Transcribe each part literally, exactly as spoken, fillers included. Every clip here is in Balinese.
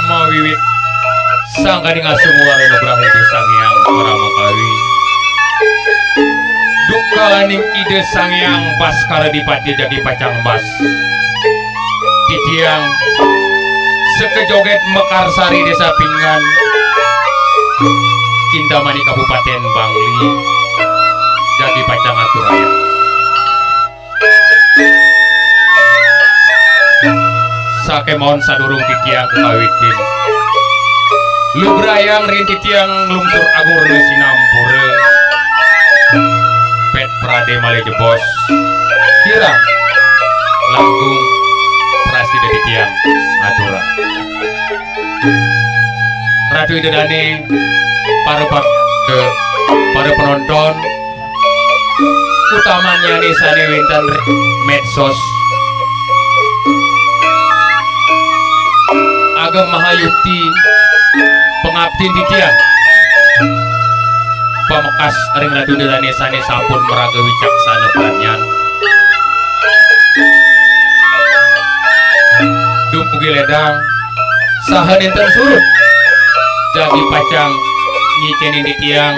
Mawiwit sangkaning asung warana Braha Ida Sang Hyang Paramakawi, dukalaning Ida Sang Hyang Baskara Dipati jagi pacang embas. Titiang, seka joget Mekarsari, Desa Pinggan, Kintamani, Kabupaten Bangli, jagi pacang aturayang. Sakémaon sadurung titiang kakawitin, lugrayang ring titiang nglungsur agung rena sinampura. Pét pradé malih jebos. Kirang langkung prasida titiang aturang. Ratu Ida Dané, para pa-, para penonton, utamannyané sané wénten ring medsos. Ageng Mahayukti, pangaptin titiang. Pamekas ring Ratu Ida Dané sané sampun maraga wicaksana pradnyan. Dumugi ledang saha nénten surut jagi pacang nyicénin titiang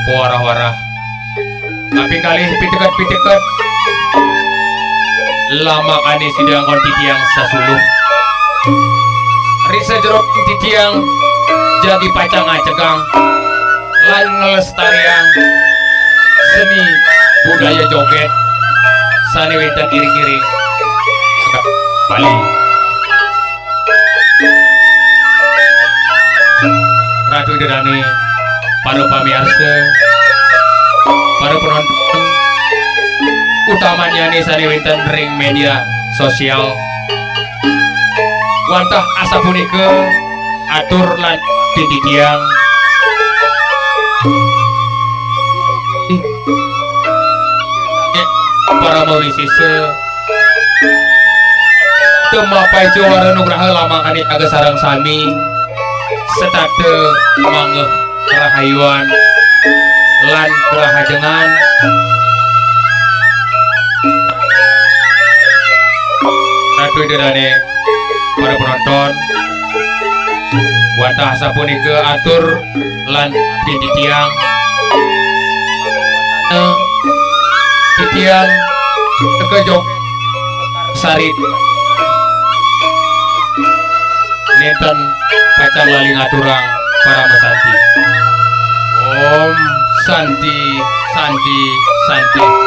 pawarah-warah. Kaping kalih piteket-piteket, lamakané sida anggon titiang sasuluh. Ring sajeroning titiang jagi pacang ngacegang lan nglestariang seni budaya jogét sané wénten iring-iring Bali. Ratu Ida Dané, para pamiarsa, Para penonton, utamanya nih sané wénten ring média sosial. Wantah asapunika atur lan titiang para mawisisa tumapaica wara nugraha lamangkane aga sareng sami setata manggeh kerahayuan lan kerahajengan. Ratu Ida Dane, para penonton, wantah sapunika atur lan titiang, titiang teka jog sarit nenten pacang lali ngaturang parama santi. Om Santi, Santi, Santi.